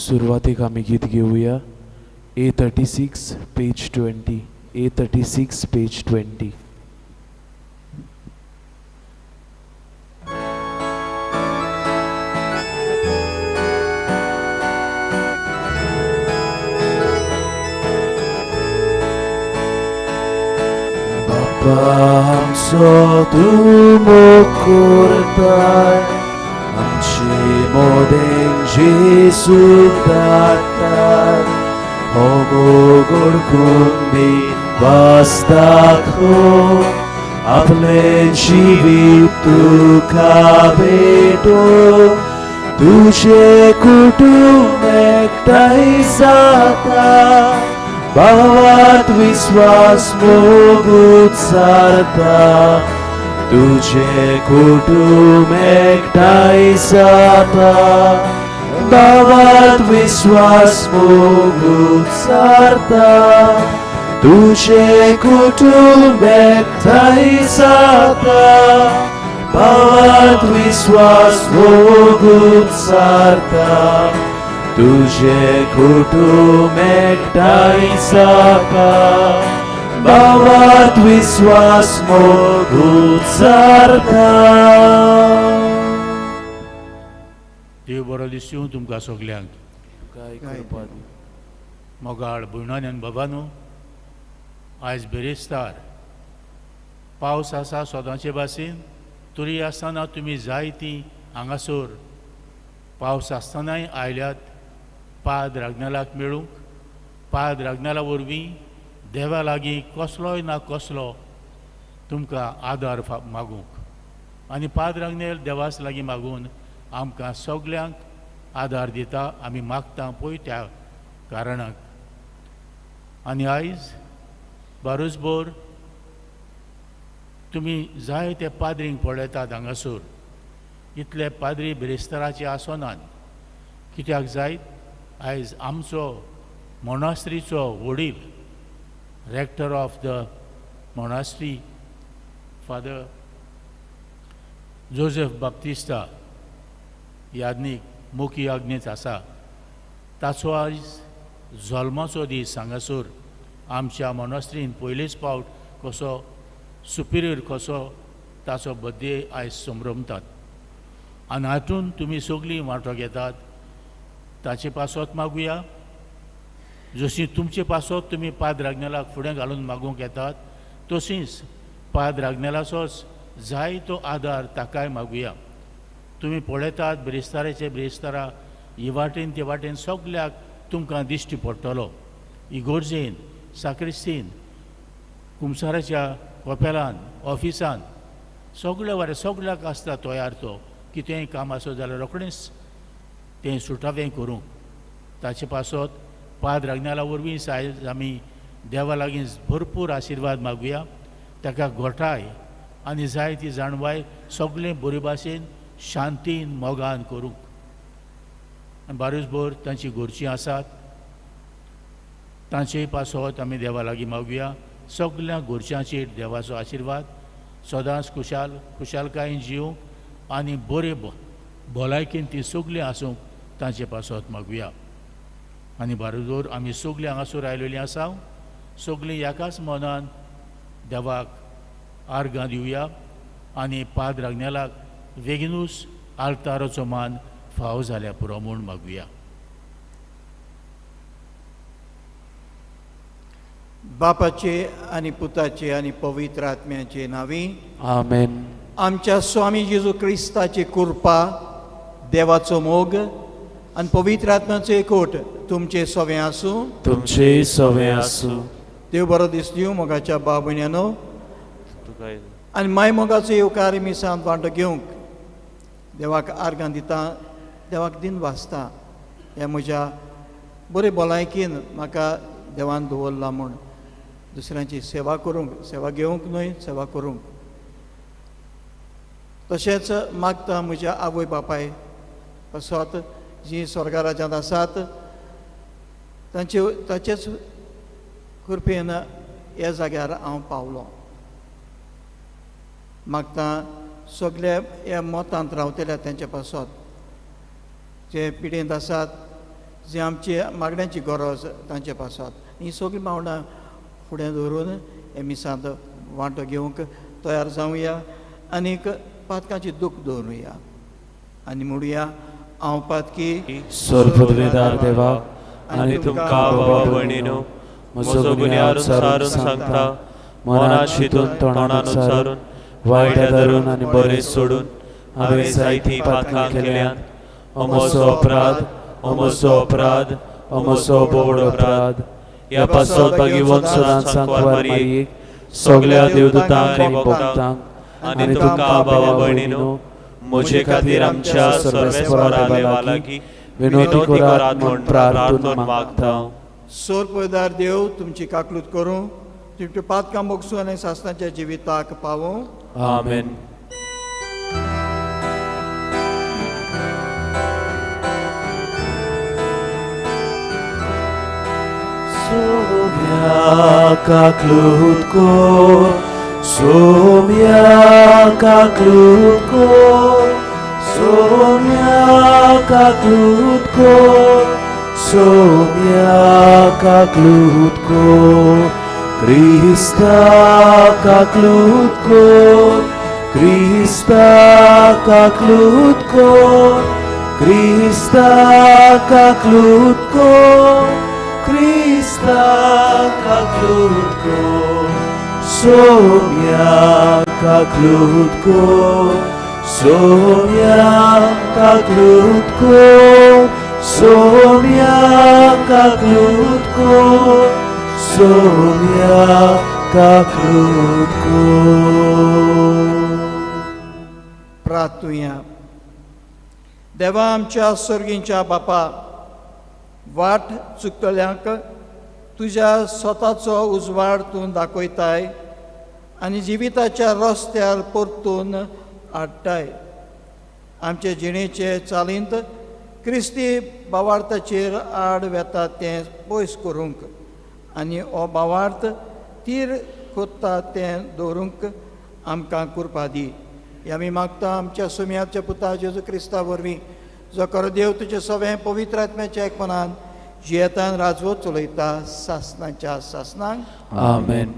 सुरवातेक आमी गीत घेवया A36 page 20, A36 page 20. बापा आमचो तूं मोग करताय, आमचे मोदें जेजू धाडटाय, हो मोग ओळखून दी वास दाखोवन आपलें जिवीत तुका भेटोवन तुजें कुटुंब एकठांय जाता, भावात विस्वास मोग उच्चारता, तुजें कुटुंब एकठांय जाता, भावात विस्वास मोग उच्चारता, तुजें कुटुंब एकठांय जाता, भावात विस्वास मोग उच्चारता, तुजें कुटुंब एकठांय जाता, भावात विस्वास मोग उच्चारता. देव बरो दिसूं तुमकां सगल्यांक. मोगाळ भयणांनी आनी बाबांनो, आयज बिरेस्तार, पावस आसा सदांचे भाशेन, तरी आसतना तुमी जायतीं हांगासर पावस आसतनाय आयल्यात पाद रागनालाक मेळूंक. पाद रागनाला वरवीं देवा लागीं कसलोय ना कसलो तुमकां आदार मागूंक, आनी पाद रागनेल देवास लागीं मागून आमकां सगल्यांक आदार दिता. आमी मागता पळय त्या कारणाक. आनी आयज बारोसभर तुमी जाय ते पाद्रींक पळयतात हांगासर. इतले पाद्री बिरेस्ताराचे आसनात, कित्याक जायत आयज आमचो मोनास्त्रीचो वडील, rector of the monastery father Joseph Baptista Yagnik मोखी याज्ञेच आसा, ताचो आयज जल्माचो दीस हांगासर आमच्या मोनास्त्रीन पयलेच फावट कसो सुपिरियर कसो ताचो बड्डे आयज संभ्रमतात. आनी हातून तुमी सगळीं वांटो घेतात ताचे पासत मागुया. जशी तुमचे पासत तुमी पाद रागनेलाक फुडें घालून मागूंक येतात, तशींच पाद रागनेलाचोच जाय तो आदार ताकाय मागुया. तुमी पळयतात बिरेस्ताराचे बिरेस्तारा ही वाटेन ते वाटेन सगल्याक तुमकां दिश्टी पडटलो. इगोर्जेन, साक्रिस्तीन, कुमसाराच्या कपेलान, ऑफिसान सगळे वारे सगल्याक आसता तयार तो कितेंय काम आसत जाल्यार रोखडेंच तें सुटावें करूंक. ताचे पासत पाद रागनाला वरवीं आयज आमी देवा लागीं भरपूर आशिर्वाद मागुया. ताका घोटाय आनी जाय ती जाणवाय सगळें बरे भाशेन शांतीन मोगान करूंक. आनी बारोसभर तांची घरचीं आसात तांचेय पासत आमी देवा लागीं मागुया. सगल्या घरच्यांचेर देवाचो आशिर्वाद सदांच खुशाल खुशालकायेन जिवंक आनी बरे भलायकेन ती सगळीं आसूंक तांचे पासत मागुया. आनी बारोबर आमी सगळीं हांगासर आयलेलीं आसा, सगळीं एकाच मनान देवाक आर्गां दिवया आनी पाद रागनेलाक बेगिनूच आल्ताराचो मान फाव जाल्या पुरो म्हूण मागुया. बापाचे आनी पुताचे आनी पवित्र आत्म्याचे नांवी आमेन. आमच्या स्वामी जेजू क्रिस्ताची कृपा, देवाचो मोग आनी पवित्र आत्म्याचो एकवट तुमचे सवें आसूं. तुमचे सवें आसूं. देव बरो दीस दिवं मोगाच्या भाव भयण्यानो. आनी माय मोगाचो येवकार मिसांत वांटो घेवंक देवाक आर्गां दिता, देवाक दिन वाचता. हे म्हज्या बरे भलायकेन म्हाका देवान दवरला म्हूण दुसऱ्यांची सेवा करूंक, सेवा घेवंक न्हय, सेवा करूंक. तशेंच मागता म्हज्या आवय बापाय पासत जीं स्वर्गा राज्यांत आसात तांचे ताचेच कृपेन ह्या जाग्यार हांव पावलो. मागता सगळे ह्या मतांत रावतल्या तेंचे पासत जे पिडेंत आसात, जी आमची मागण्यांची गरज तांचे पासत ही सगळीं भावंडां फुडें दवरून हे मिसांत वांटो घेवंक तयार जावया आनीक पातकांची दूख दवरुया आनी म्हणुया हांव पातकी सर्वपदवीदार देवा आनी तुमकां बाबा भयणीनो म्हजो गुन्यांव सारून सांगता मनात शितून तोंडान उच्चारून वायट धरून आनी बरें सोडून हांवें जायतीं पातकां केल्यांत. म्हजो अपराध, म्हजो अपराध, म्हजो बोड अपराध. ह्या पासत भाग्यवंत सदांच सांकवार मारयेक सगल्या देवदूतांक आनी भक्तांक आनी तुमकां बाबा भयणीनो म्हजे खातीर आमच्या सर्वेस्परा देवा लागीं विनवती करात म्हूण प्रार्थून मागता. सोरपदार देव तुमची काकलूत करूं, तुमच्या पातकां मोगसूं आनी सासणाच्या जिविताक पावूं. आमेन. सोम्या काकलूत को, सोम्या काकलूत को, सोम्या काकलूत को, सोम्या काकलूत को, क्रिस्ता काकलूत को, क्रिस्ता काकलूत को, क्रिस्ता काकलूत को, क्रिस्ता काकलूत को, सोम्या काकलूत को, सोम्या काकलूत को, सोम्या काकलूत को, सोम्या काकलूत को. प्रार्थुया. देवा आमच्या सर्गींच्या बापा, वाट चुकतल्यांक तुज्या स्वताचो उजवाड तूं दाखयताय आनी जिविताच्या रस्त्यार परतून हाडटाय. आमचे जिणेचे चालींत क्रिस्ती भावार्थाचेर आड वेता तें पयस करूंक आनी हो भावार्थ तीर कोत्ता तें दवरूंक आमकां कृपा दी. हे आमी मागता आमच्या सुम्याच्या पुता जेजू क्रिस्ता वरवीं, जो खरो देव तुजें सगळें पवित्र आत्म्याच्या एकपणान जियेतान राजवत चलयता सासणाच्या सासणांक. आमेन.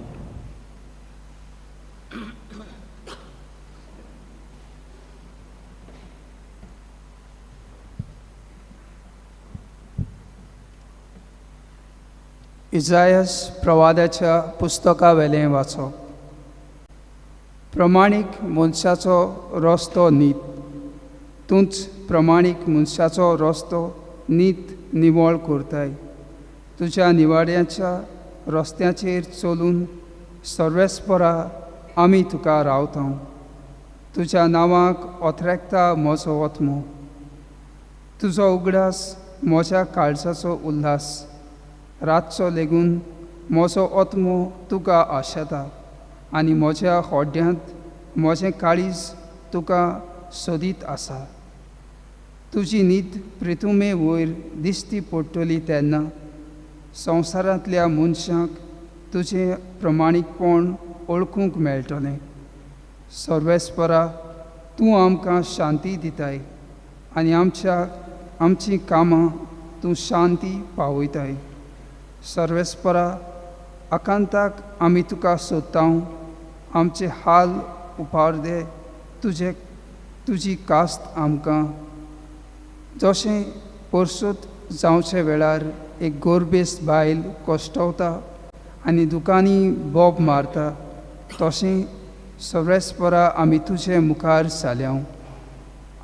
इजायस प्रवादाच्या पुस्तकावेलें वाचप. प्रमाणीक मनशाचो रस्तो नीत, तूंच प्रमाणीक मनशाचो रस्तो नीत निवळ करताय. तुज्या निवाड्याच्या रस्त्याचेर चलून सर्वेस्परा आमी तुका रावता. तुज्या नांवाक ओथरेकता म्हजो आत्मो, तुजो उगडास म्हज्या काळजाचो उल्हास. रातचो लेगून म्हजो आत्मो तुका आशेता आनी म्हज्या होड्यांत म्हजें काळीज तुका सोदीत आसा. तुजी नीत प्रितुमे वयर दिश्टी पडटली तेन्ना संवसारांतल्या मनशांक तुजें प्रमाणीकपण वळखूंक मेळटलें. सर्वेस्परा तूं आमकां शांती दिताय आनी आमचीं कामां तूं शांती पावयताय. सर्वेस्परा आकांताक आमी तुका सोदता, आमचे हाल उपार दे तुजी कास्त आमकां. जशें परसूत जावचे वेळार एक गोरबेस बायल कश्टवता आनी दुकांनी बोब मारता, तशें सर्वेस्परा आमी तुजे मुखार जाल्याव.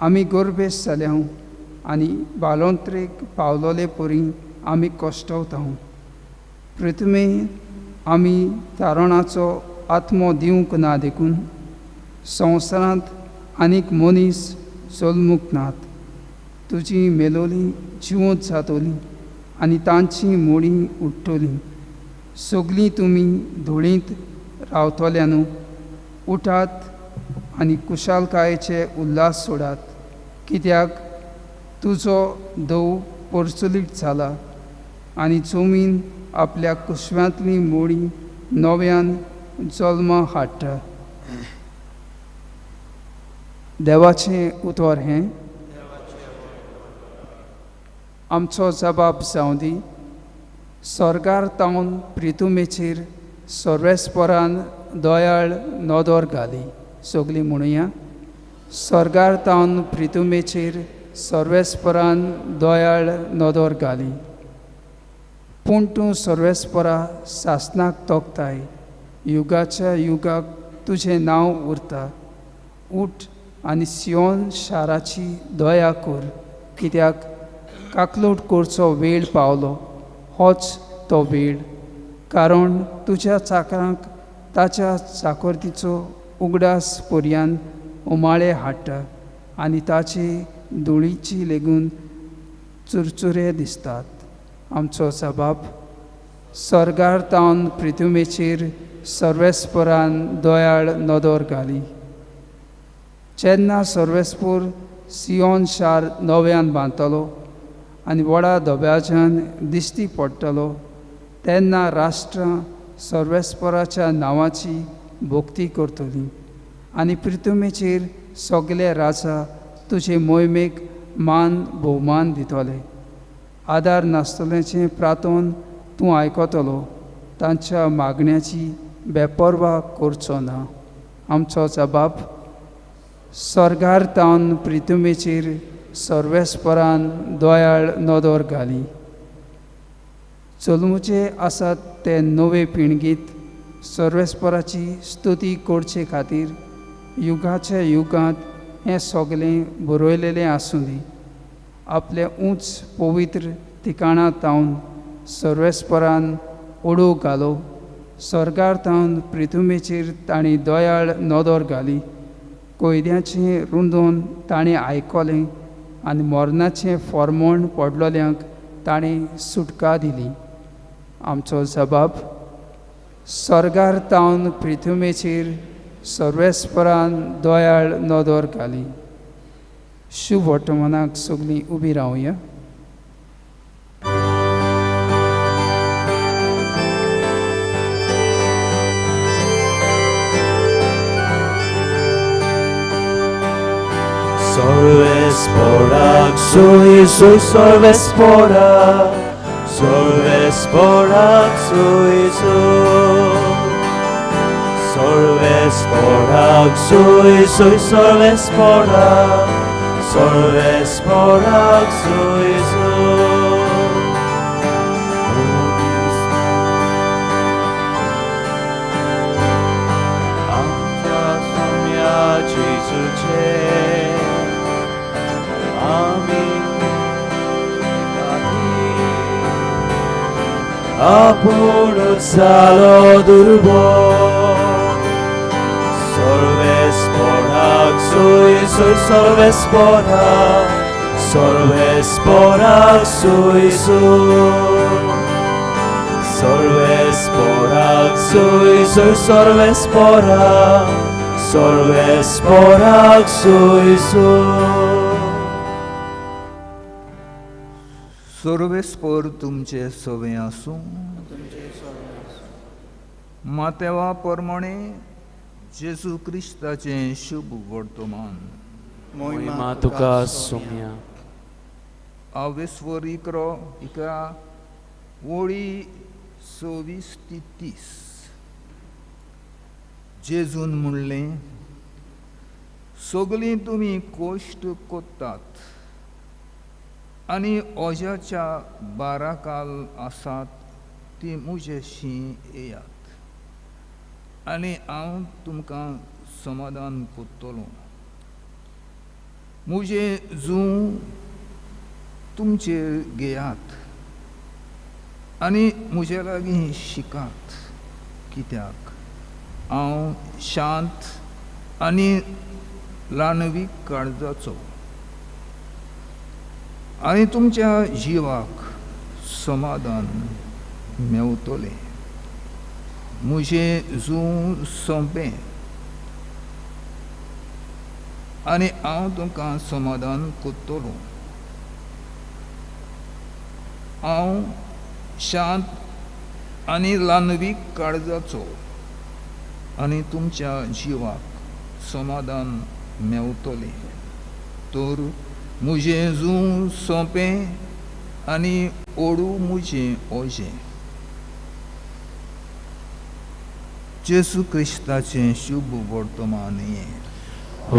आमी गोरबेस जाल्याव आनी बालोंत्रेक पावलोले परी आमी कश्टवता. पृथ्वी आमी तारणाचो आत्मो दिवंक ना देखून संवसारांत आनीक मनीस जल्मूंक नात. तुजी मेलोली जिवंत जातली आनी तांची मोडी उठ्ठली. सगळीं तुमी धुळींत रावतल्या न्हू, उठात आनी कुशालकायेचे उल्हास सोडात, कित्याक तुजो दव परचलीत जाला आनी जमीन आपल्या कुशव्यांतली मोडी नव्यान जल्मा हाडटा. देवाचें उतर हें. आमचो जबाब जावं दी. स्वर्गार तावन प्रितुमेचेर सर्वेस्परान दयाळ नदर घाली. सगळीं म्हणुया. स्वर्गार तावन प्रितुमेचेर सर्वेस्परान दयाळ नदर घाली. पूण तूं सर्वेस्परा सासनाक तोखताय, युगाच्या युगाक तुजें नांव उरता. उठ आनी सियोन शाराची दया कर, कित्याक काकलूट करचो वेळ पावलो, होच तो वेळ. कारण तुज्या चाकरांक ताच्या चाकरतीचो उगडास पर्यान उमाळे हाडटा आनी ताची धुळीची लेगून चुरचुरे दिसतात. आमचो जबाब. स्वर्गार तावन प्रितुमेचेर सर्वेस्परान दयाळ नदर घाली. जेन्ना सर्वेस्पूर सियोन शार नव्यान बांदतलो आनी व्हडा धब्याच्यान दिश्टी पडटलो, तेन्ना राष्ट्रां सर्वेस्पराच्या नांवाची भक्ती करतली आनी प्रितुमेचेर सगळे राजा तुजे मोहिमेक मान भोवमान दितले. आदार नासतल्याचें प्रार्थन तूं आयकतलो, तांच्या मागण्याची बेपर्वा करचो ना. आमचो जबाब. स्वर्गार तावन प्रितुमेचेर सर्वेस्परान दयाळ नदर घाली. चलमुचे आसात ते नवे पिणगीत सर्वेस्पराची स्तुती करचे खातीर युगाच्या युगांत हें सगळें बरयलेलें आसूं दी. आपले उंच पवित्र ठिकाणा तावन सर्वेस्परान ओडू घालो. स्वर्गार तावन प्रितुमेचेर तांणी दयाळ नदर घाली. कोयद्याचें रुंदोन ताणें आयकलें आनी मरणाचें फॉर्मोण पडलोल्यांक ताणें सुटका दिली. आमचो जबाब. स्वर्गार तावन प्रितुमेचेर सर्वेस्परान दयाळ नदर घाली. शुभ वर्तमानाक सगळीं उबी रावया. Sorvespora, sui, sui, sorvespora, sorvespora, sui, sui. Sorvespora, sui, sui, sorvespora, sorvespora, sui, sui. आमच्या सोम्या जेजूचे आपूण जालो दुर्बळ. सर्वेस्पराक सुय सुय सर्वेस्परा, सर्वेस्पराक सुय सुय. सर्वेस्पराक सुय सुय सर्वेस्परा, सर्वेस्पराक सुय सुय. सर्वेस्पर तुमचे सवे आसूं. मातेवा प्रमाणे जेजू क्रिस्ताचें शुभ वर्तमान. मोहिमा तुका सोम्या. आवेस्वर 11 ओळी 26 ते 30. जेजून म्हणलें, सगळीं तुमी कश्ट कोत्तात आनी ओज्याच्या बाराकाल आसात ती म्हजेशी येयात आनी हांव तुमकां समाधान कोत्तलो. म्हजें जूं तुमचेर घेयात आनी म्हजे लागीं शिकात, कित्याक हांव शांत आनी ल्हानवीक काळजाचो आनी तुमच्या जिवाक समाधान मेवतलें. म्हजें जूं सोंपें आनी हांव तुमकां समाधान कोत्तलो. हांव शांत आनी ल्हानवीक काळजाचो आनी तुमच्या जिवाक समाधान मेवतलें. तर म्हजें जूं सोंपें आनी ओडू म्हजें ओजें. जेजू क्रिस्ताचें शुभ वर्तमान हें.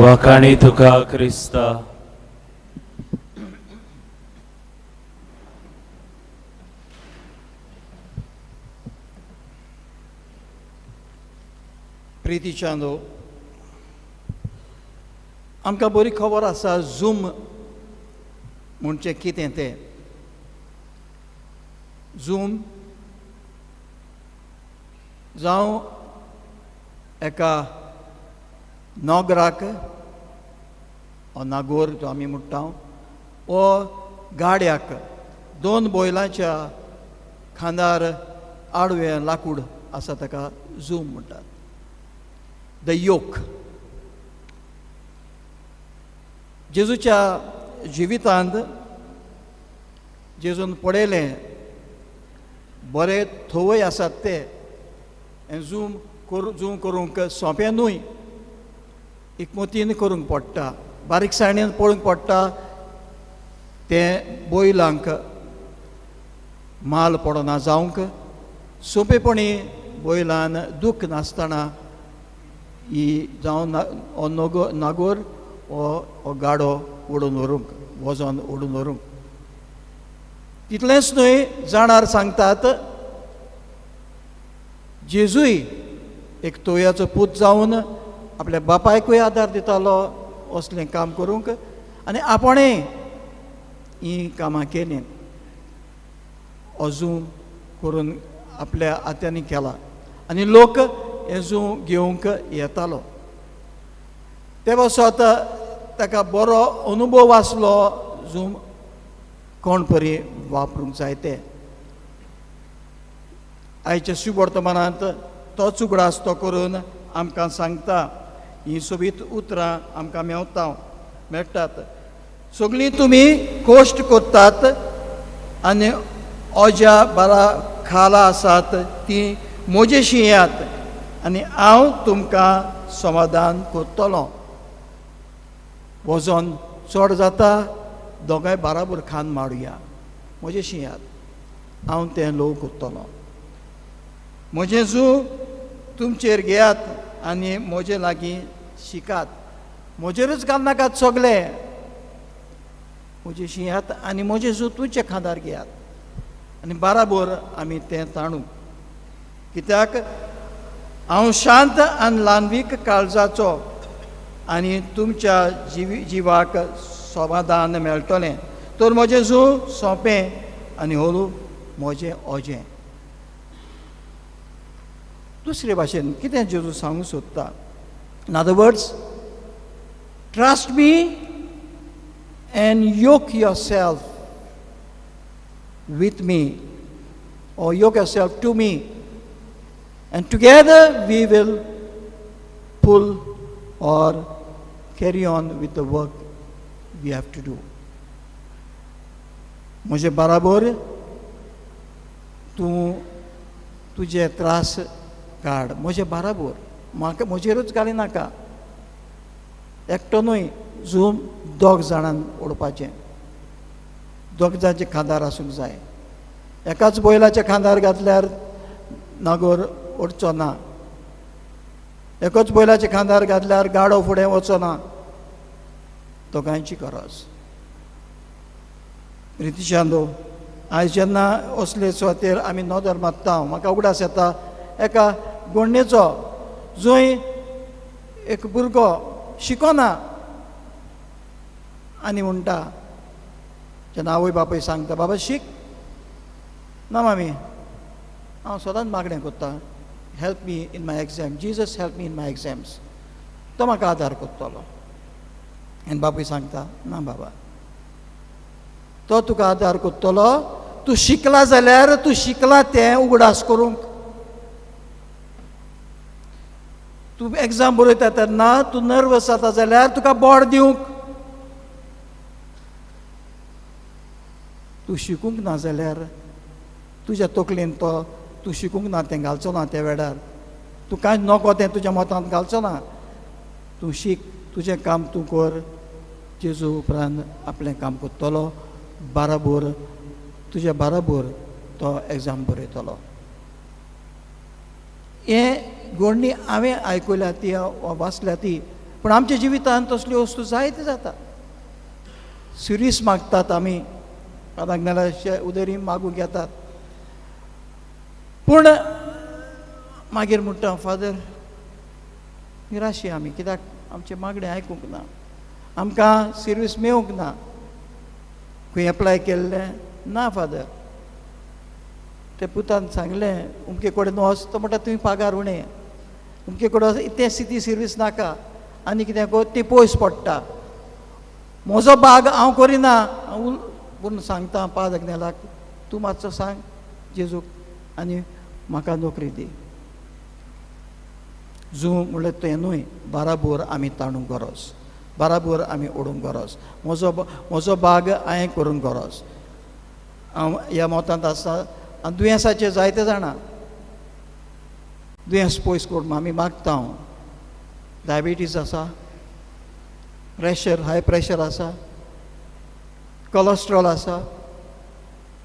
वाखाणी तुका क्रिस्ता. प्रितीच्या न्हू, आमकां बरी खबर आसा झूम म्हणचें कितें तें. झूम जावं एका नोगराक ओ नागोर जो आमी म्हणटा वो गाड्याक दोन बैलांच्या खांदार आडवें लाकूड आसा ताका झूम म्हणटात. The yoke. जेजूच्या जिवितांत जेजून पळयलें बरे थवय आसात ते, झूम झूम करूंक सोंपें न्हय, एकमतीन करूंक पडटा, बारीकसाणेन पळोवंक पडटा, तें बैलांक माल पडना जावंक सोंपेपणी बैलान दूख नासतना ही जावं हो नागोर हो गाडो ओडून व्हरूंक, वजन ओडून व्हरूंक. तितलेंच न्हय, जाणार सांगतात जेजूय एक तोयाचो पूत जावन आपल्या बापायकूय आदार दितालो असलें काम करूंक, आनी आपणें हीं कामां केलीं अजून करून आपल्या आत्यांनी केला आनी लोक हेजू घेवंक येतालो. ते पासत ताका बरो अनुभव आसलो झूम कोण परी वापरूंक जाय ते. आयच्या शुभवर्तमानांत तोच उगडास तो करून आमकां सांगता. हीं सोबीत उतरां आमकां मेवता मेळटात. सगळीं तुमी कश्ट करतात आनी ओज्या बारा खाला आसात ती म्हजेशी येयात आनी हांव तुमकां समाधान करतलो. वजन चड जाता, दोगांय बाराबर खान मारुया, म्हजेशी येयात, हांव तें ल्हव करतलो. म्हजें जू तुमचेर घेयात आनी म्हजे लागीं शिकात, म्हजेरूच घालनाकात सगळे, म्हजेशी येयात आनी म्हजें जू तुमच्या खांदार घेयात आनी बाराबर आमी तें ताणू. कित्याक हांव शांत आनी ल्हानवीक काळजाचो आनी तुमच्या जिवाक समाधान मेळटलें. तर म्हजें जू सोंपें आनी हळू म्हजें ओजें. दुसरे भाशेन कितें जेजू सांगूंक सोदता? In other words, trust me and yoke yourself with me, or yoke yourself to me, and together we will pull or carry on with the work we have to do. म्हजे बराबर तूं तुजे त्रास काड, म्हजे बराबर, म्हाका म्हजेरूच घालिनाका, एकटो न्हय, झूम दोग जाणान ओडपाचें, दोग जाणांचे खांदार आसूंक जाय. एकाच बैलाच्या खांदार घातल्यार नागोर ओडचो ना, एकाच बैलाच्या खांदार घातल्यार गाडो फुडें वचो ना. दोगांयची गरज. रितीशांदो, आयज जेन्ना असले सुवातेर आमी नदर मारता, म्हाका उगडास येता एका गोडणेचो, जंय एक भुरगो शिकोना आनी म्हणटा, जेन्ना आवय बापूय सांगता बाबा शीक, ना मामी हांव सदांच मागणें करता, help me in my exam, Jesus help me in my exams, तो म्हाका आदार करतलो. आनी बापूय सांगता ना बाबा, तो तुका आदार करतलो, तूं शिकला जाल्यार तूं शिकला तें उगडास करूंक, तूं एग्जाम बरयता तेन्ना तूं नर्वस जाता जाल्यार तुका बोड दिवंक, तूं शिकूंक ना जाल्यार तुज्या तकलेन तो तूं शिकूंक ना तें घालचो ना, त्या वेळार तूं कांय नको तें तुज्या मतांत घालचो ना, तूं शीक, तुजें काम तूं कर, जेजू उपरांत आपलें काम करतलो, बाराबर तुज्या बाराबोर तो एग्जाम बरयतलो. हें गोडणी हांवें आयकल्या ती वा वाचल्या ती, पूण आमच्या जिवितांत तसल्यो वस्तू जायते जाता. सिरीस मागतात आमी, कोणाक नाल्यार उदरी मागूंक येतात, पूण मागीर म्हणटा फादर निराशी आमी, कित्याक आमचें मागणें आयकूंक ना, आमकां सिर्वीस मेळूंक ना, खंय एप्लाय केल्लें ना फादर. ते पुतान सांगलें उमके कडेन वच, तो म्हणटा तुवें पागार उणें, उमके कडेन तें स्थिती सिर्वीस नाका आनी कितें गो ती पयस पडटा, म्हजो भाग हांव करिना. हांव पूण सांगता पाद अग्नेलाक, तूं मातसो सांग जेजूक आनी म्हाका नोकरी दी. जू म्हणल्यार तें न्हय, बाराबोर आमी ताणूंक गरज, बाराबोर आमी ओडूंक गरज, म्हजो भाग हांवें करूंक गरज. हांव ह्या मतांत आसा आनी दुयेंसाचें जायते जाणां, दुयेंस पयस करून आमी मागता. हांव डायबिटीज आसा, प्रेशर हाय प्रेशर आसा, कोलेस्ट्रॉल आसा,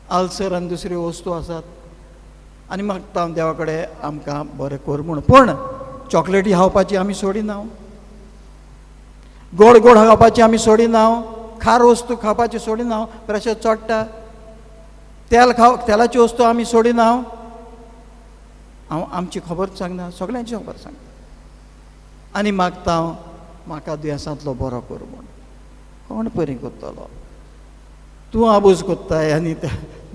आल्सर आनी दुसऱ्यो वस्तू आसात, आनी मागता हांव देवा कडेन आमकां बरें कर म्हूण. पूण चॉकलेटी खावपाची आमी सोडिना, गोड गोड खावपाची आमी सोडिना, खार वस्तू खावपाची सोडिना, प्रेशर चडटा, तेल तेलाची वस्तू आमी सोडिना. हांव आमची खबर सांगना, सगळ्यांची खबर सांगता आनी मागता हांव म्हाका दुयेंसांतलो बरो कर म्हूण. कोण परी करतलो? तूं आबूज कोत्ताय आनी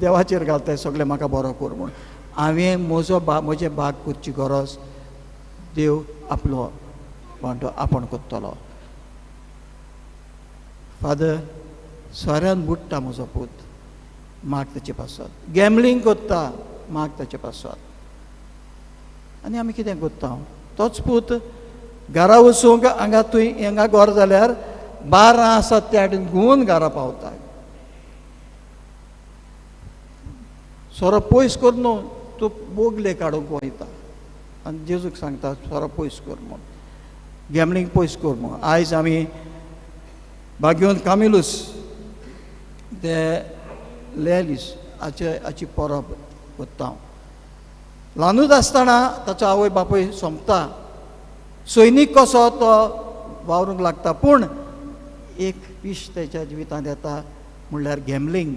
देवाचेर घालताय सगळें म्हाका बरो कर म्हूण. हांवें म्हजो म्हजें भाग करची गरज, देव आपलो वांटो आपूण करतलो. फादर सोऱ्यान बुडटा म्हजो पूत, माग ताचे पासत, गॅमलींग करता, माग ताचे पासत. आनी आमी कितें करता? तोच पूत घरा वचूंक हांगा थंय हांगा घर जाल्यार 12 आसात त्या वाटेन घुंवून घरा पावता. सोरो पयस कर न्हू, तूं बोगले काडूंक वयता आनी जेजूक सांगता सोरो पयस कर म्हूण, गॅमलींग पयस कर म्हूण. आयज आमी भाग्योन कामिलूस ते लेलीस हाची परब करता. हांव ल्हानूच आसतना ताचो आवय बापूय सोंपता, सैनीक कसो तो वावरूंक लागता, पूण एक विश ताच्या जिवितांत येता म्हणल्यार गॅमलींग.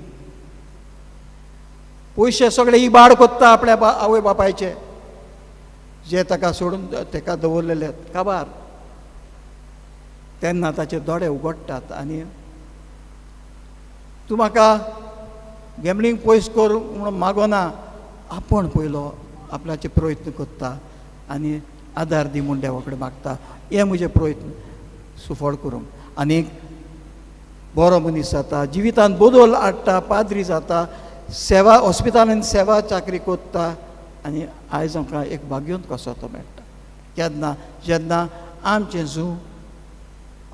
पयशे सगळे इबाड कोत्ता आपल्या आवय बापायचे, जे ताका सोडून ताका दवरलेले काबार. तेन्ना ताचे दोळे उगडटात आनी तूं म्हाका गॅमलींग पयस कर म्हणून मागोना, आपूण पयलो आपल्याचे प्रयत्न करता आनी आदार दी म्हूण देवा कडेन मागता. हे म्हजे प्रयत्न सुफळ करूंक. आनी बरो मनीस जाता, जिवितांत बदल हाडटा, पाद्री जाता, सेवा हॉस्पिटलांत सेवा चाकरी करता आनी आयज आमकां एक भाग्योन कसो तो मेळटा. केन्ना? जेन्ना आमचें जू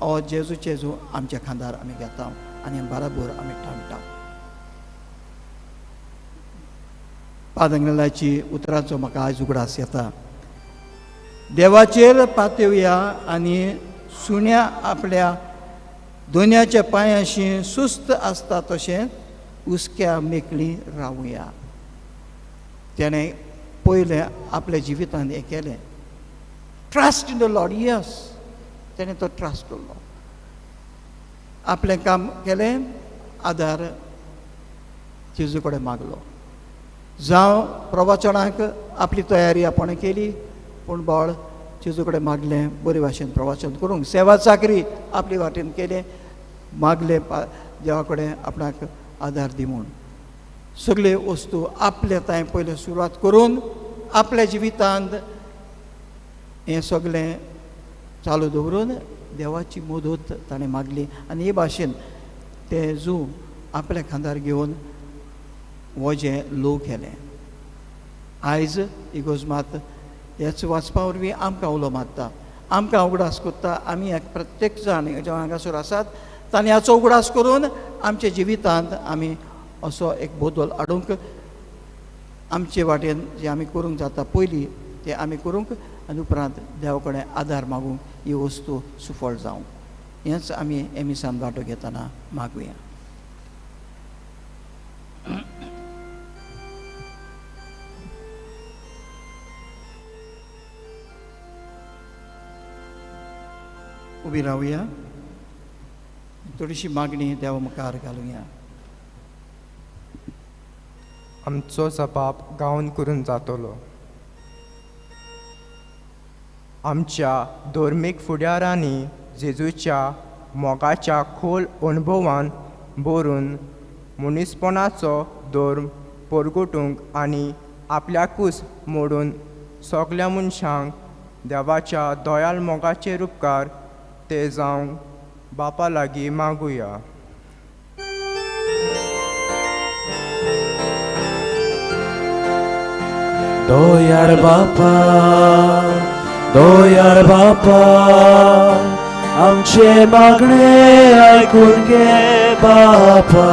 ओ जेजूचें जू आमच्या खांदार आमी घेता आनी बराबर आमी थांबता. पादंगलाची उतरांचो म्हाका आयज उगडास येता. देवाचेर पातयेवया आनी सुण्या आपल्या दोनयाच्या पांयांशी सुस्त आसता तशें हुस्क्या मेकळी रावया. तेणें पयलें आपल्या जिवितांत हें केलें, trust in the Lord. Yes, तेणें तो ट्रस्ट केल्लो, आपलें काम केलें, आदार जेजू कडेन मागलो. जावं प्रवचनाक आपली तयारी आपण केली, पूण बाळ जेजू कडेन मागलें बरे भाशेन प्रवचन करूंक, सेवा चाकरी आपली वाटेन केलें, मागलें देवा कडेन आपणाक आदार दी म्हूण. सगळे वस्तू आपले तांय पयले सुरवात करून आपल्या जिवितांत हें सगळें चालू दवरून देवाची मदत ताणें मागली आनी हे भाशेन तें जू आपल्या खांदार घेवन वजें लोक केलें. आयज इगोज मात हेच वाचपा वरवीं आमकां उलो मारता, आमकां उगडास करता. आमी प्रत्येक जाण जे हांगासर आसात तांणी हाचो उगडास करून आमच्या जिवितांत आमी असो एक बदल हाडूंक आमचे वाटेन जे आमी करूंक जाता पयलीं ते आमी करूंक आनी उपरांत देवा कडेन आदार मागूंक ही वस्तू सुफळ जावंक, हेंच आमी एमिसान वांटो घेतना मागुया. उबी रावया, थोडीशी मागणी देवा मुखार घालुया. आमचो जबाब गावन करून जातलो. आमच्या धर्मीक फुडारांनी जेजूच्या मोगाच्या खोल अणभवान भरून मनीसपणाचो धर्म परगटूंक आनी आपल्याकूच मोडून सगल्या मनशांक देवाच्या दयाल मोगाचे उपकार ते जावंक बापा लागीं मागुया. दयाळ बापा, दयाळ बापा, आमचे मागणे आयकून घे बापा.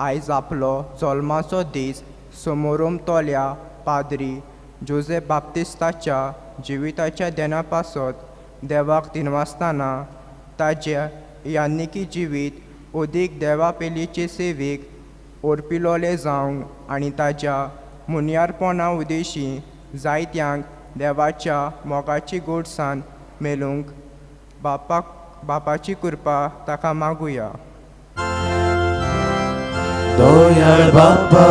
आयज आपलो जल्माचो दीस समोरमतल्या पाद्री जोजे बाप्तिस्ताच्या जिविताच्या देना पासत देवाक दिनवासतना ताजे यानिकी जिवीत अदीक देवा पेलीचे सेवेक ओर्पिलोले जावंक आनी ताज्या मुनियारपणा उदेशी जायत्यांक देवाच्या मोगाची गोडसान मेलूंक बापाची कृपा ताका मागुया. दयाळ बापा,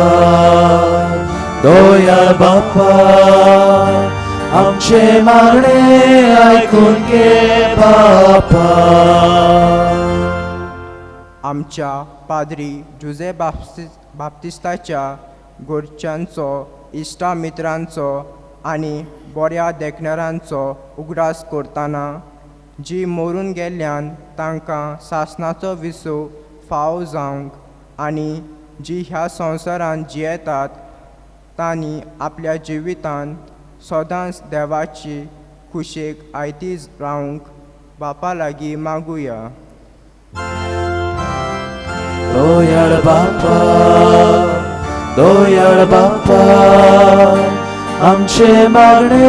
दयाळ बापा, आमचे मागणे आयकून घे बापा. आमच्या पाद्री जुजे बाप्तिस्ताच्या घरच्यांचो, इश्टा मित्रांचो आनी बऱ्या देखणारांचो उगडास करतना जी मरून गेल्ल्यान तांकां सासणाचो विसव फाव जावंक आनी जी ह्या संवसारांत जियेतात तांणी आपल्या जिवितांत सदांच देवाची खुशेक आयती रावंक बापा लागीं मागुया. दयाळ बापा, दयाळ बापा, आमचे मागणे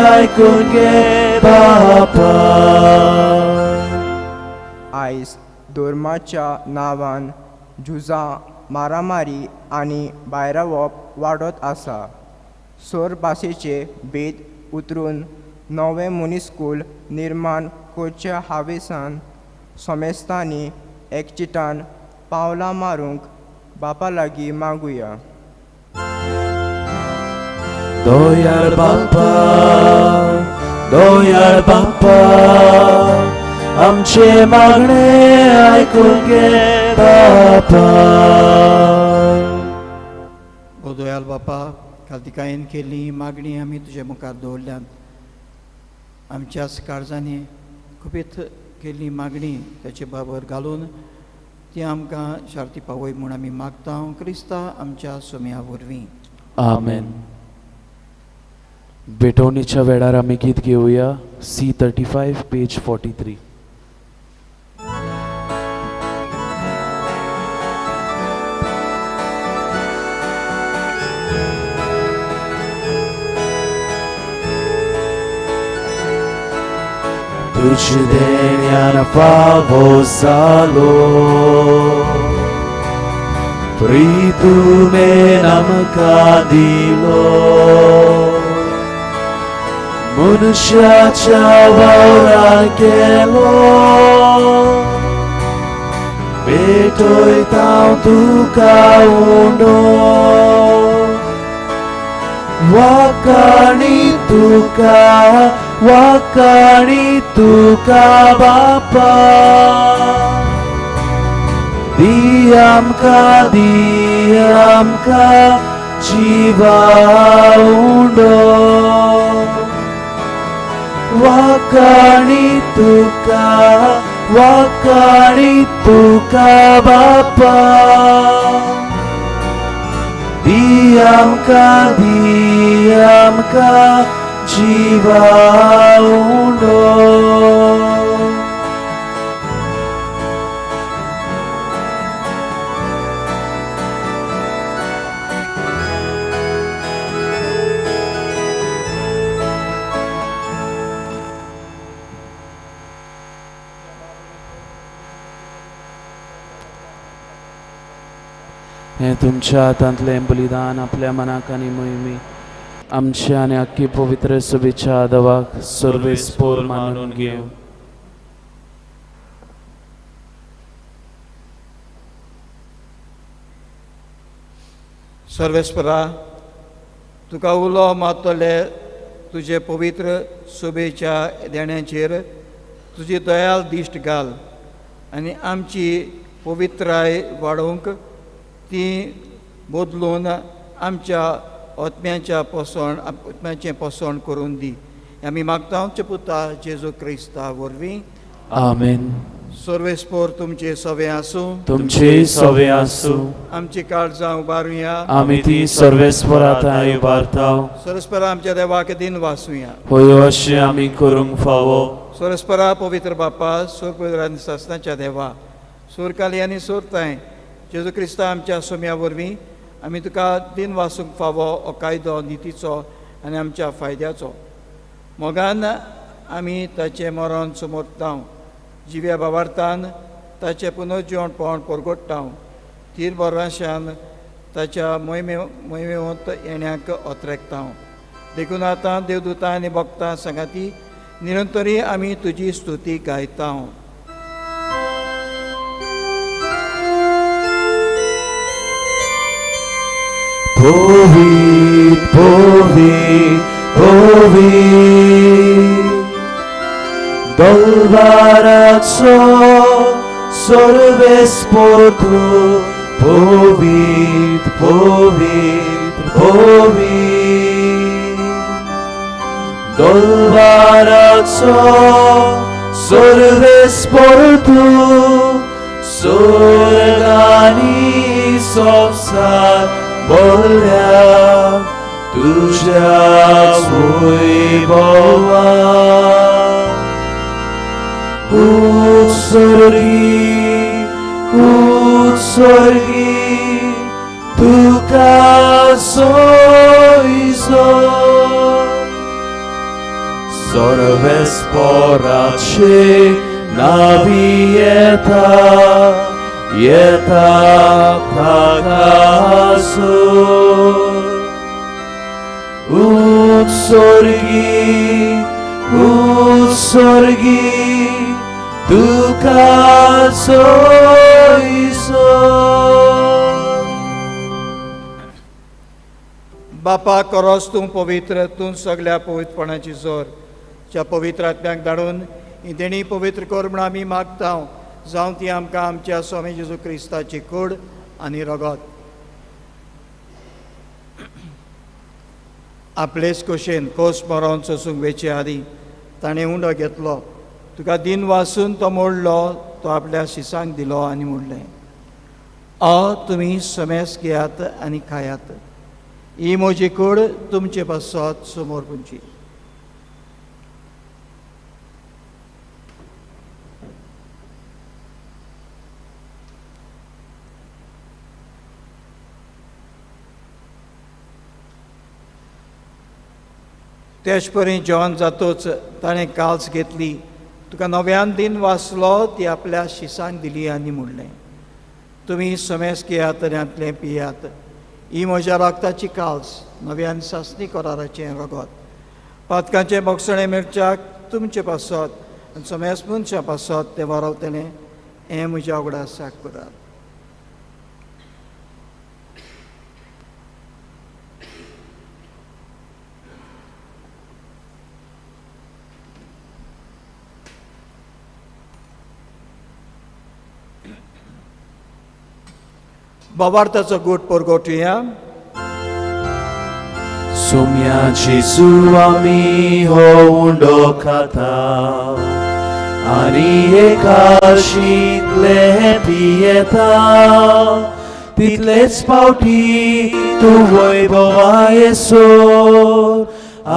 आयकून घे बापा. आयज धर्माच्या नांवान झुजां, मारामारी आनी भायरावप वाडत आसा. सोर भाशेचे भेद उतरून नवें मनीसकूल निर्माण करच्या हावेसान समेस्तांनी एकचिटान पावलां मारूंक बापा लागीं मागुया. दयाळ बापा, दयाळ बापा, आमचे मागणे आयकून घे बापा. ओ दयाळ बापा, कालतिकायेन केल्ली मागणी आमी तुजे मुखार दवरल्यात. आमच्याच काळजांनी खुबीत केल्ली मागणी ताचे बाबर घालून ती आमकां शार्ती पावय म्हूण आमी मागता क्रिस्ता आमच्या सोम्या वरवीं. आमेन. भेटवणीच्या वेळार आमी गीत घेवया C35 page 43. तुझ देण्यान फावो जालो, प्रीतुमेन आमकां दिलो, मनुष्याच्या वावरान केलो, भेटयता हांव तुका उंडो, वाकाणी तुका, वाकाणी तुका बापा, दी आमकां, दी आमकां जिवा उंडो, वाकाणी तुका, वाकाणी तुका बापा, दी आमकां, दी आमकां जिवा उंडो. हें तुमच्या हातांतलें बलिदान आपल्या मनाक आनी मोहिमी आमच्या आनी आख्खी पवित्र सभेच्या आदवाक सर्वेस्पोर मानून घेवं. सर्वेस्परा, तुका उलो मारतले तुजे पवित्र सभेच्या देण्याचेर तुजी दयाल दिश्ट घाल आनी आमची पवित्राय वाडोवंक ती बदलून आमच्या आत्म्याच्या पोसण आत्म्याचें पोसण करून दी. आमी मागता आमच्या पुता जेजू क्रिस्ता वरवीं. आमेन. सर्वेस्पोर तुमचे सवे आसूं. तुमचे सवे आसूं. आमची काळजां उबारुया. आमी ती सर्वेस्पोरा थंय उबारता. सर्वेस्परा आमच्या देवाक दिन वासूया. होय अशें आमी करूंक फावो. सर्वेस्परा पवित्र बापा, सुरपवित्र आनी सासणाच्या देवा, सुरकाली आनी सुरताय जेजू क्रिस्ता आमच्या सोम्या वरवीं आमी तुका दिन वासूंक फावो हो कायदो नितीचो आनी आमच्या फायद्याचो. मोगान आमी ताचें मरण समोरता, जिव्या बाबार्थान ताचें पुनर्जिवणपण परगोट्टा, थीर बराशान ताच्या मोहिमेवंत येण्याक अत्रेकता. देखून आतां देवदूतां आनी भक्तां सांगाती निरंतरी आमी तुजी स्तुती गायता. पवित्र पवित्र पवित्र दलबाराचो सर्वेस्पोर तूं, पवित्र पवित्र पवित्र दलबाराचो सर्वेस्पोर तूं, स्वर्गानी संवसार बोल्या तुज्या वैभवान. उत्सर्गी उत्सर्गी तुका सोयसो, सर्वेस्पोराचे नावी येता येता थाकासो. उत्सर्गी उत्सर्गी तुका सोयसो. बापा करोस तूं पवित्र, तूं सगल्या पवित्रपणाची जोर ज्या पवित्र आत्म्याक धाडून ही देणी पवित्र कर म्हूण आमी मागता, जावं ती आमकां आमच्या स्वामी जेजू क्रिस्ताची कूड आनी रगत. आपलेच खोशेन खोस मरोन सोसूंक वेचे आदीं ताणें उंडो घेतलो, तुका दिन वासून तो मोडलो, तो आपल्या शिसांक दिलो आनी म्हणलें, अ तुमी समेस घेयात आनी खायात, ही म्हजी कूड तुमचे पासत समोर पुंची. तेच परी जेवण जातोच ताणें काल्स घेतली, तुका नव्यान दिन वाचलो, ती आपल्या शिसांक दिली आनी म्हणलें, तुमी समेस घेयात आनी हांतलें पियात, ही म्हज्या रगताची काल्स, नव्यान सासणी कराराचें रगत, पातकांचें बोगसणें मेळच्याक तुमचे पासत आनी समेस मनशां पासत तें वारवतलें, हें म्हज्या उगडासाक करात. बाबार्थाचो गोट परगोटुया. सोम्या जेजू आमी हो उंडो खाता आनी एकाशींतले पियेता, तितलेच फावटी तूं वैभवा येसर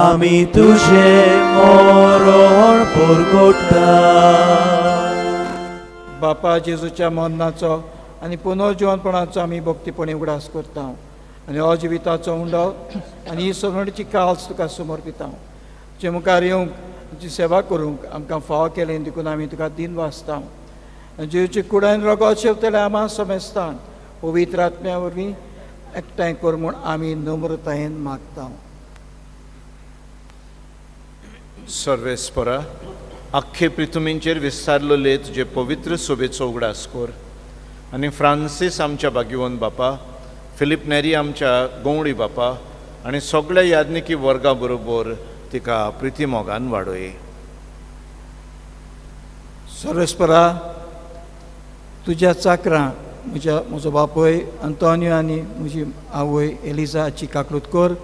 आमी तुजें मरण परगोट्टा. बापा जेजूच्या मरणाचो आनी पुनर्जिवनपणाचो आमी भक्तीपणी उगडास करता आनी हो जिविताचो उंडो आनी ही सगळ्यांची काल्स तुका समर्पिता, तुजे मुखार येवंक तुजी सेवा करूंक आमकां फावो केलें देखून आमी तुका दिन वाचता. आनी जेजूची कूड आनी रगत शेवतले आमा समेस्तान पवित्र आत्म्या वरवीं एकठांय कर म्हूण आमी नम्रतायेन मागता. सर्वेस्परा, आख्खे पृथ्वीचेर विस्तारलेले तुजे पवित्र सोबेचो उगडास कर आनी फ्रांसीस आमच्या भाग्यवंत बापा, फिलीप नेरी आमच्या गवळी बापा आनी सगळ्या याज्ञिकी वर्गा बरोबर तिका प्रिती मोगान वाडोय. सर्वेस्परा, तुज्या चाकरां म्हज्या म्हजो बापूय अंतोनियो आनी म्हजी आवय एलिजा हाची काकळूत कर.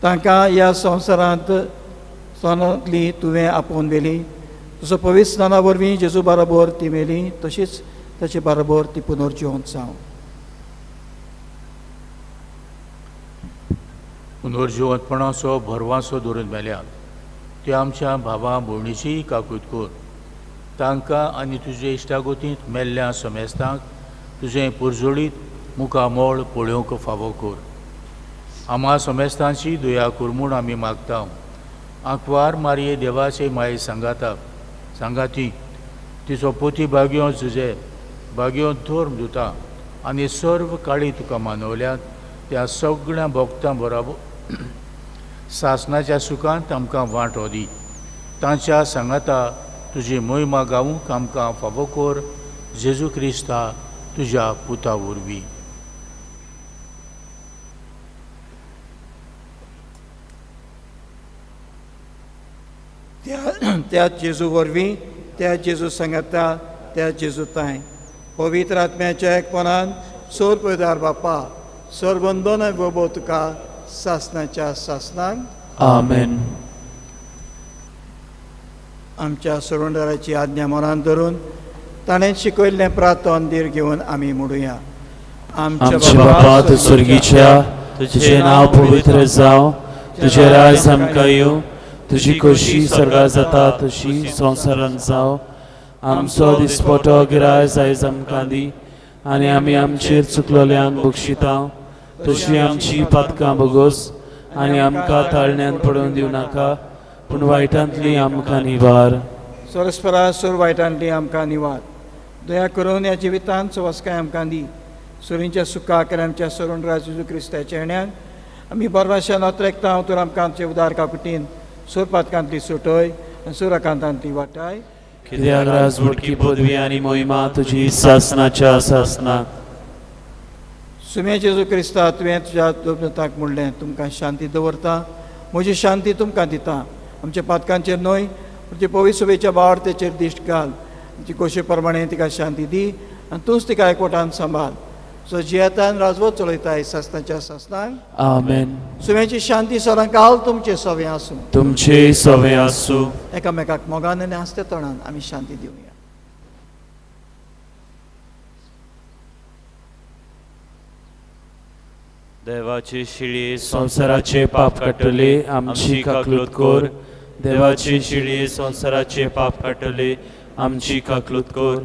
तांकां ह्या संवसारांत संवसारांतली तुवें आपोवन व्हेली, तसो पवित्र स्नाना वरवीं जेजू बरोबर ती मेली, तशीच ताचे बरोबर ती पुनर्जिवंत जावं. पुनर्जिवंतपणाचो भरवासो धरून मेल्यात त्यो आमच्या भावा भयणीचीय काकूत कर. तांकां आनी तुजे इश्टागोतींत मेल्ल्या समेस्तांक तुजें पुरजोळीत मुखामोळ पळोवंक फावो कर. आमा समेस्तांची दया कर म्हूण आमी मागता. आंकवार मारये देवाचे माये सांगाता सांगाती तिचो पोती भाग्यो तुजे भाग्यो धर्म दिता आनी सर्व काळी तुका मानवल्यात त्या सगळ्या भक्तां बरोबर सासनाच्या सुखांत आमकां वांटो दी. तांच्या सांगाता तुजी मोहिमा गावूंक आमकां फावो कर, जेजू क्रिस्ता तुज्या पुता वरवीं. त्या जेजू वरवीं, त्या जेजू सांगाता, त्या जेजू तांय पवित्र आत्म्याच्या एकपणान सोर पयदार बापा सरबंदन वैभव तुका सासनाच्या सासनाक. आमेन. आमच्या सोडवणदाराची आज्ञा मनान धरून ताणें शिकयल्लें प्रार्थन धीर घेवन आमी म्हणुया. आमच्या बापा तूं स्वर्गीच्या, तुजें नांव पवित्र जावं, तुजें राज आमकां येवं, तुजी खोशी स्वर्गार जाता तशी संवसारांत जावं. आमचो दिसपटो गिरायज आयज आमकां दी आनी आमी आमचेर चुकलोल्यांक बक्षिता तशी आमची पातकां भोगोस आनी आमकां ताळण्यांत पडून दिवं नाका, पूण वायटांतली आमकां निवार. सरस्परा सोर वायटांतली आमकां निवार. दया करून ह्या जिवितांत सवस्काय आमकां दी. सुरींच्या सुखाक आनी आमच्या सोडवणदार जेजू क्रिस्ताच्या येण्यान आमी बरवाशा नोत्रेकता तर आमकां आमचे उदार काकुटीन सोर पातकांतली सुटय आनी सुराकांतांतली वाटाय. कित्याक राज मोटकी पदवी आनी मोहिमा तुजी सासनाच्या सासनाक. सुम्या जेजू क्रिस्ता, तुवें तुज्या दोबताक म्हणलें, तुमकां शांती दवरता, म्हजी शांती तुमकां दिता. आमच्या पातकांचेर न्हय पूण ती पवित्र सभेच्या बावार्थेचेर दिश्ट घाल. आमची खोशे प्रमाणे तिका शांती दी आनी तूंच तिका एकवटान सांबाळ. सो जियेतान राजवत चलयताय सासनाच्या सासनाक. आमेन. सुम्याची शांती सदां काल तुमचे सवे आसूं. तुमचे सवे आसूं. एकामेकाक मोगान आनी आस्ते तोंडान आमी शांती दिवया. देवाची शिळी संवसाराचे पाप काडटले, आमची काकलूत कर. देवाची शिळी संवसाराचे पाप काडटले, आमची काकलूत कर.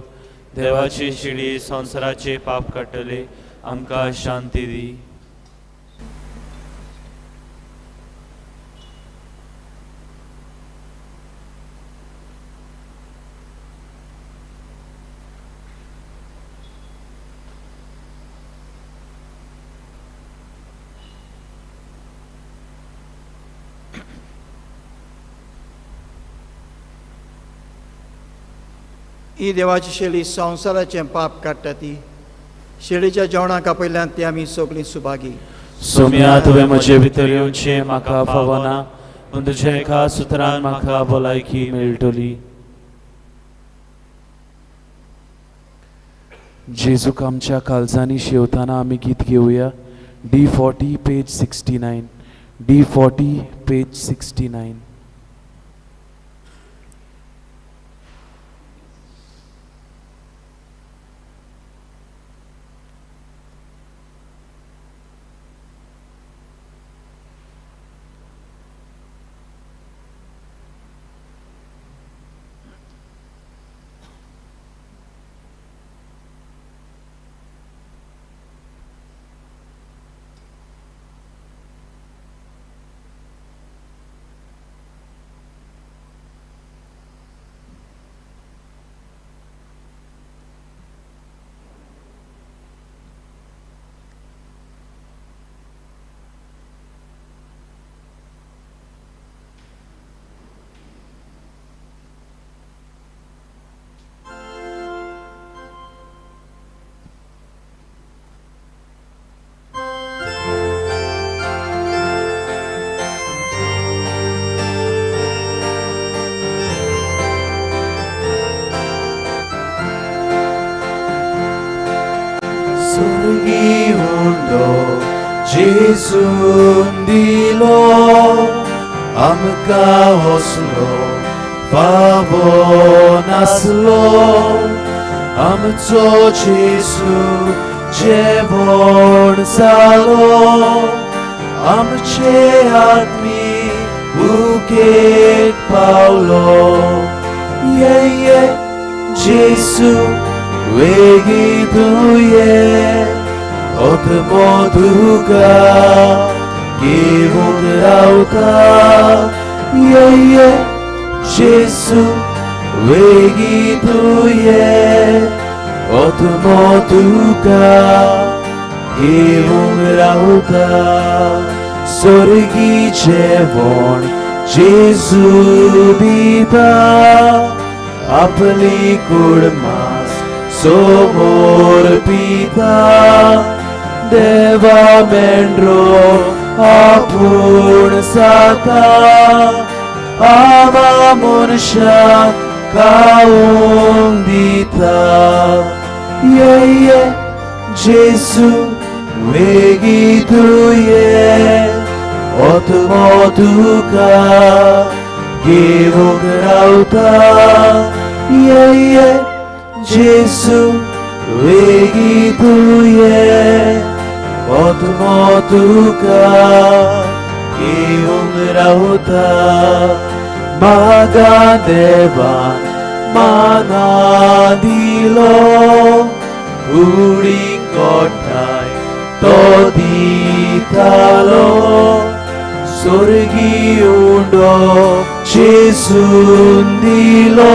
देवाची शिळी संवसाराचे पाप काडटले, आमकां शांती दी. ही देवाची शेळी संवसाराचें पाप काडटा ती शेळीच्या जेवणाक आपयल्यान ती आमी सगळीं सुभागी. सोम्या, तुवें म्हजे भितर येवचें म्हाका फावना, पूण तुज्या एका सुत्रान म्हाका भलायकी मेळटली. जेजूक आमच्या काळजांनी शेवताना आमी गीत घेवया. D40 page 69, D40 page 69. स्वर्गी उंडो जेजून दिलो आमकां हसलो फावो नासलो आमचो जेजू जेवण जालो आमचे आत्मी भुकेक पावलो ये ये जेजू वेगी तुये आत्मो तुका घेवंक रावता ये ये जेजू वेगी तुये आत्मो तुका घेवंक रावता स्वर्गी जेवण जेजू दिता आपली कूड मांस समोर पिता देवा मेंढरो आपूण जाता आमा मनशाक खावंक दिता ये ये जेजू वेगी तुये आत्मो तुका घेवंक रावता ये ये जेजू वेगी तुये आत्मो तुका घेवंक रावता म्हाका देवान माना दिलो कुडीक गोठाय तो दितालो स्वर्गी उंडो जेजून दिलो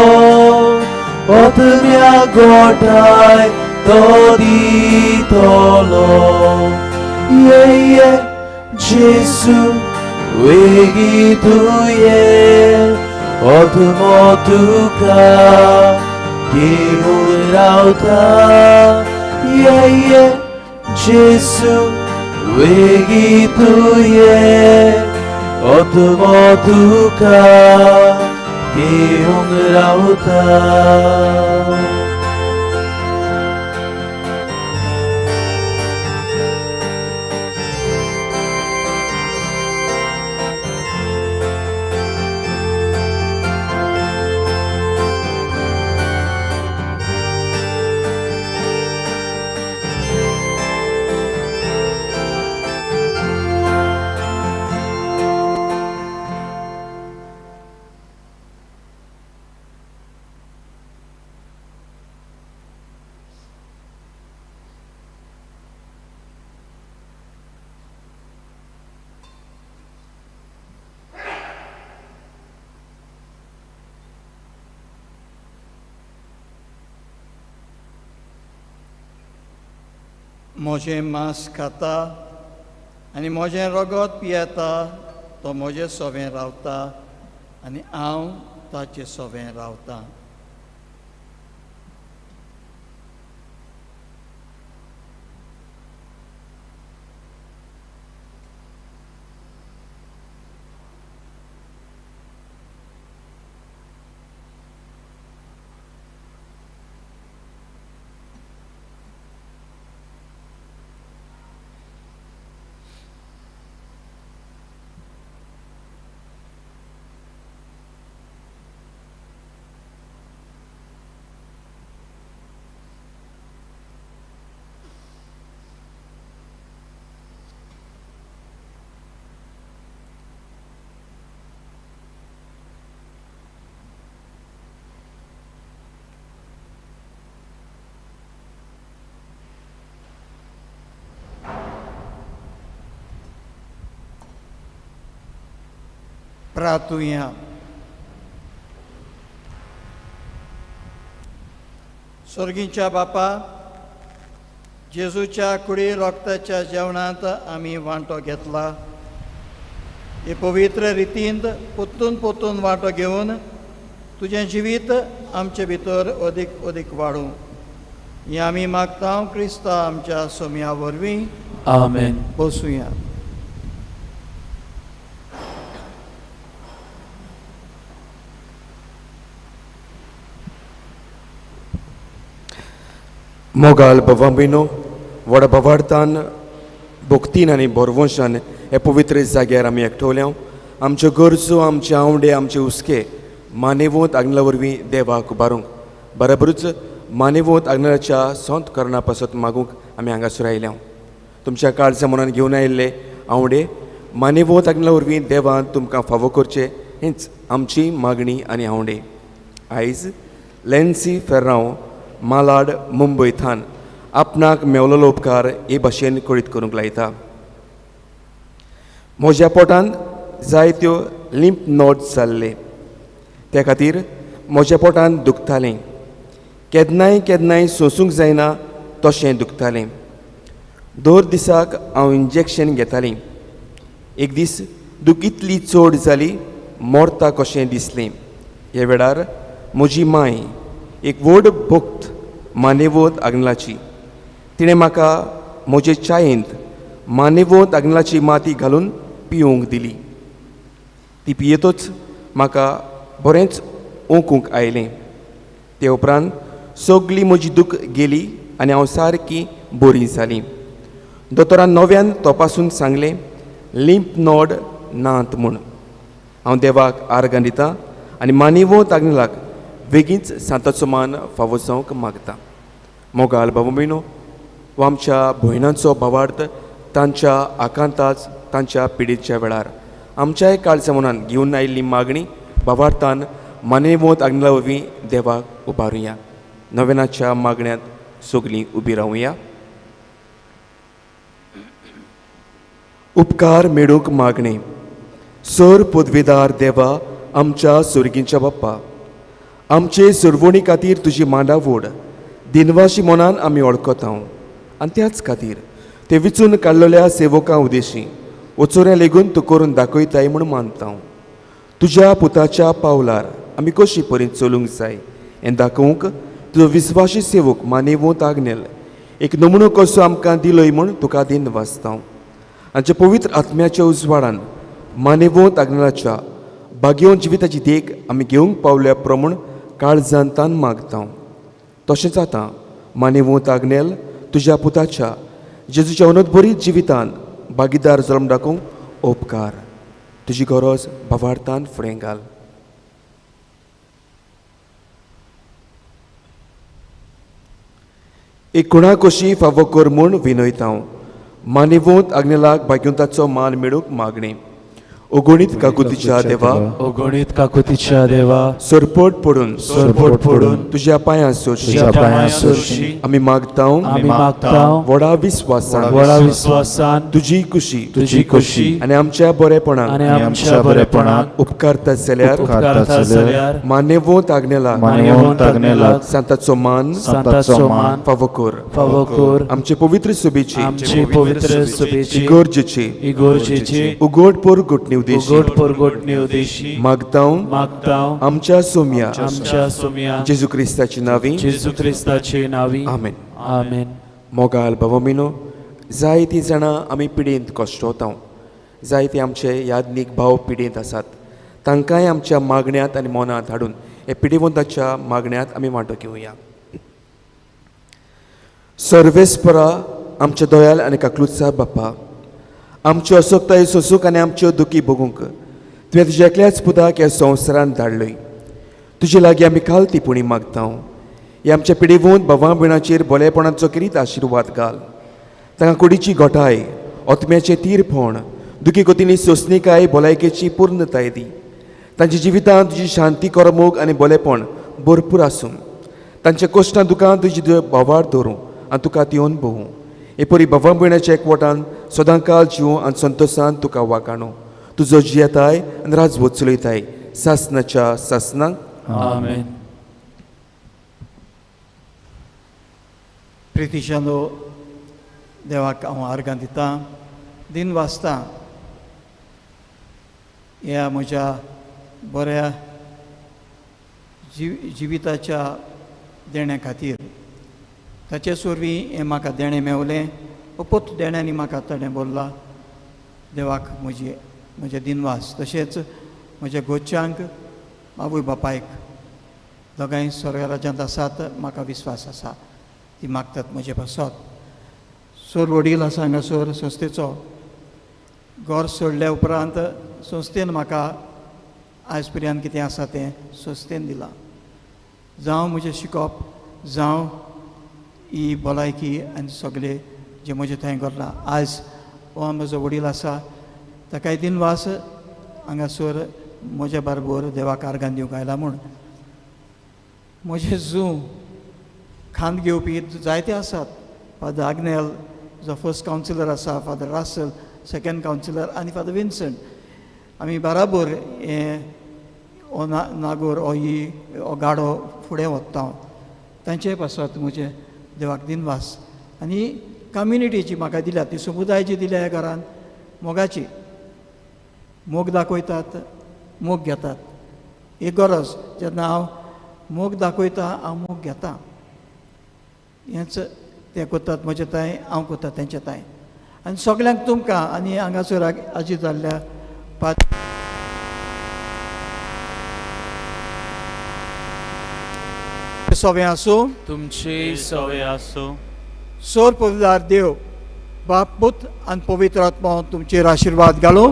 आत्म्या गोठाय तो दितलो ये ये जेजू वेगी तुये आत्मो तुका घेवंक रावता ये ये जेजू वेगी तुये आत्मो तुका घेवंक रावता. म्हजें मांस खाता आनी म्हजें रगत पियेता तो म्हजे सोवें रावता आनी हांव ताचे सोवें रावता. प्रार्थुया. स्वर्गीच्या बापा, जेजूच्या कुडी रक्ताच्या जेवणांत आमी वांटो घेतला. हे पवित्र रितींत पोतून पोतून वांटो घेवन तुजें जिवीत आमचे भितर अदीक अदीक वाडूं हें आमी मागता क्रिस्ता आमच्या सोम्या वरवीं. आमेन. बसुया. मोगाल बाबा भयणो, व्हडा भावार्थान भक्तीन आनी भरवंशान हे पवित्र जाग्यार आमी एकठवल्या. आमच्यो गरजो, आमचे आंवडे, आमचे हुस्के मानेवंत आग्नेला वरवीं देवाक उबारूंक, बराबरूच मानेवंत आग्नेलाच्या संत करणा पासत मागूंक आमी हांगासर आयल्या. तुमच्या काळजा मनान घेवन आयिल्ले आंवडे मानेवंत आग्नेला वरवीं देवान तुमकां फावो करचें हीच आमची मागणी आनी आंवडे. आयज लॅन्सी फेर्रांव मालाड मुंबय थान आपणाक मेवलेलो उपकार हे भाशेन कळीत करूंक लायता. म्हज्या पोटान जायत्यो लिंप not जाल्ले, त्या खातीर म्हज्या पोटान दुखतालें. केन्नाय केन्नाय सोंसूंक जायना तशें दुखतालें. दर दिसाक हांव इंजेक्शन घेतालें. एक दीस दूख इतली चड जाली मरता कशें दिसलें. ह्या वेळार म्हजी मांय एक व्हड भक्त मानेवत आग्नेलाची, तिणें म्हाका म्हजे चायेंत मानेवत आग्नेलाची माती घालून पिवंक दिली. ती पियेतच म्हाका बरेंच ओंकूंक आयलें. ते उपरांत सगली म्हजी दूख गेली आनी हांव सारकी बरी जाली. दोतोरान नव्यान तपासून सांगलें लिंप नोड नात म्हूण. हांव देवाक आर्गां दितां आनी मानेवत आग्नेलाक बेगीनच सांताचो मान फावो जावंक मागता. मोगाल बाबा भयणो, हो आमच्या भयणांचो भावार्थ तांच्या आकांताच तांच्या पिडेच्या वेळार आमच्याय काळजा मनान घेवन आयिल्ली मागणी भावार्थान मानेवत आग्नेला वरवीं देवाक उबारुया. नवेनाच्या मागण्यांत सगलीं उबी रावया. उपकार मेळूंक मागणें. सर पदवेदार देवा, आमच्या सुर्गींच्या बाप्पा, आमचे सुरवणी खातीर तुजी मांडावड दिनवाशी मनान आमी वळखता आनी त्याच खातीर ते विचून काडलेल्या सेवकां उदेशी वचोऱ्या लेगून तूं करून दाखयताय म्हूण मानता. तुज्या पुताच्या पावलार आमी कशी परी चलूंक जाय हें दाखोवंक तुजो विस्वाशी सेवक मानेवंत आग्नेल एक नमुनो कसो आमकां दिलोय म्हूण तुका दिनवासता. आमच्या पवित्र आत्म्याच्या उजवाडान मानेवंत आग्नेलाच्या भाग्यवंत जिविताची देख आमी घेवंक पावल्या प्रमाण काळजान तान मागता. तशेंच आतां मानेवंत आग्नेल तुज्या पुताच्या जेजूच्या अनोदबरीत जिवितान भागीदार जल्म दाखोवंक उपकार. तुजी गरज भावार्थान फुडें घाल. एक कुणा कशी फावो कर म्हूण विनयता. मानेवंत आग्नेलाक भाग्यवंताचो मान मेळूंक मागणें. ओगणीत काकुतीच्या देवा, ओगणीत काकुतीच्या देवा, सरपट पडून, सरपट पडून तुज्या पांयां सोरशी, तुज्या पांयां सोरशी आमी मागता, आमी मागता व्हडा विस्वासान, व्हडा विस्वासान तुजी खुशी, तुजी खुशी आनी आमच्या बरेपणाक, आनी आमच्या बरेपणाक उपकारता जाल्यार, उपकारता जाल्यार मानेवंत आग्नेलाक, मानेवंत आग्नेलाक सांताचो मान, सांताचो मान फावो कर, फावो कर. आमचे पवित्र सभेची, आमचे पवित्र सभेची इगोर्जेची, इगोर्जेची उगड परगटणी उगड परगटणी उदेशी मागता, मागता आमच्या सोम्या, आमच्या सोम्या जेजू क्रिस्ताची नावी, जेजू क्रिस्ताचे नावी. आमेन. आमेन. मोगाल बाबा, जायतीं जाणां आमी पिडेंत कश्टवता, जायते आमचे यादनीक भाव पिडेंत आसात, तांकांय आमच्या मागण्यांत आनी मनांत हाडून हे पिडेवंताच्या मागण्यांत आमी वांटो घेवया. सर्वेस्परा आमच्या दयाल आनी काकलुचा बाप्पा, आमच्यो असक्ताय सोसूंक आनी आमच्यो दुखी भोगूंक तुवें तुज्या एकल्याच पुताक ह्या संवसारांत धाडलय. तुजे लागीं आमी काल ती पुणी मागता. ह्या आमच्या पिडेवंत भावां भयणाचेर भलेपणाचो किरीत आशिर्वाद घाल. तांकां कुडीची घटाय, आत्म्याचें तीरपण, दुखी गतींनी सोंसणीकाय, भलायकेची पूर्णताय दी. तांच्या जिवितांत तुजी शांती, करमूक आनी भलेपण भरपूर आसूं. तांच्या कश्टां दुकान तुजी भावार दवरूं आनी तुका ती अनुभवूं. हे परी भावां भयणाच्या एकवटान सदांकाल जीव आनी संतोशान तुका वागाणो. तुजो जियेताय आनी राजवट चलयताय सासनाच्या सासनाक. आमेन. प्रितीशानो, देवाक हांव आर्गां दितां, दिन वाचतां. ह्या म्हज्या बऱ्या जिविताच्या देण्या खातीर ताचे वरवीं हें म्हाका देणें मेवलें. अपोत देण्यांनी म्हाका ताणें बोल्ला. देवाक म्हजी म्हजे दिनवास. तशेंच म्हज्या गोच्यांक, आवय बापायक, दोगांय स्वर्ग राज्यांत आसात, म्हाका विस्वास आसा, ती मागतात म्हजे पासत. सोर वडील आसा हांगासर संस्थेचो. घर सोडल्या उपरांत संस्थेन म्हाका आयज पर्यंत कितें आसा तें संस्थेन दिलां. जावं म्हजें शिकप, जावं ही भलायकी आनी सगळें जें म्हजें थंय घडलां. आयज हो म्हजो वडील आसा, ताकाय दिनवास हांगासर म्हज्या बरोबर देवाक आर्गां दिवंक आयला म्हूण. म्हजें जूं खांद घेवपी जायते आसात. फादर आग्नेल जो फर्स्ट कावन्सिलर आसा, फादर रासल सेकंड कावन्सिलर आनी फादर विन्संट, आमी बराबर हें हो नागोर हो ही हो गाडो फुडें व्हरता. तांचे पासत म्हजें देवाक दिनवास. आनी कम्युनिटी जी म्हाका दिल्या ती समुदाय जी दिल्या ह्या घरान मोगाची, मोग दाखयतात, मोग घेतात. एक गरज जेन्ना हांव मोग दाखयता हांव मोग घेता. हेंच ते करतात म्हजे तांय, हांव करता तेंचे तांय. आनी सगल्यांक तुमकां आनी हांगासर आजी जाल्ल्या पांच सवे आसूं, तुमचे सवे आसूं. सोर पवित्र देव बाप पूत आनी पवित्र आत्मा तुमचेर आशिर्वाद घालूं.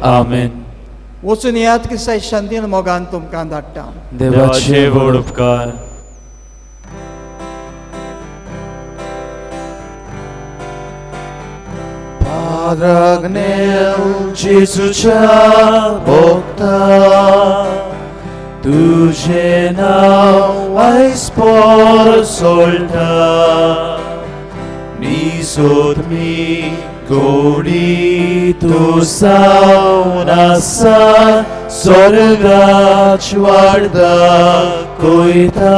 आमेन. वचून येयात क्रिस्ताच्या शांतीन मोगान तुमकां धाडटा. देवाचे व्हड उपकार. Padre Agnel, जेजूच्या भोगता तुझे नांव आयज पोर सोडटा. निसोत मी गोडी तूं सावन आसा स्वर्गाच वाडदा कोयता.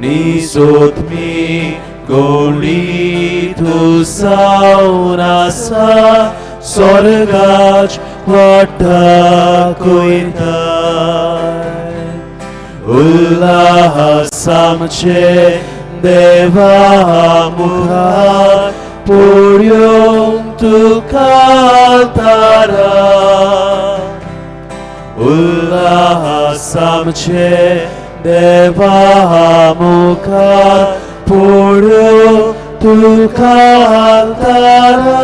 निसोत मी गोडी तूं सावन आसा स्वर्गाच वाडदा कोयता. उल्हास आमचे देवा मुखार पळोवंक तुका तारा. उल्हास आमचे देवा मुखार पळोवंक तुका तारा.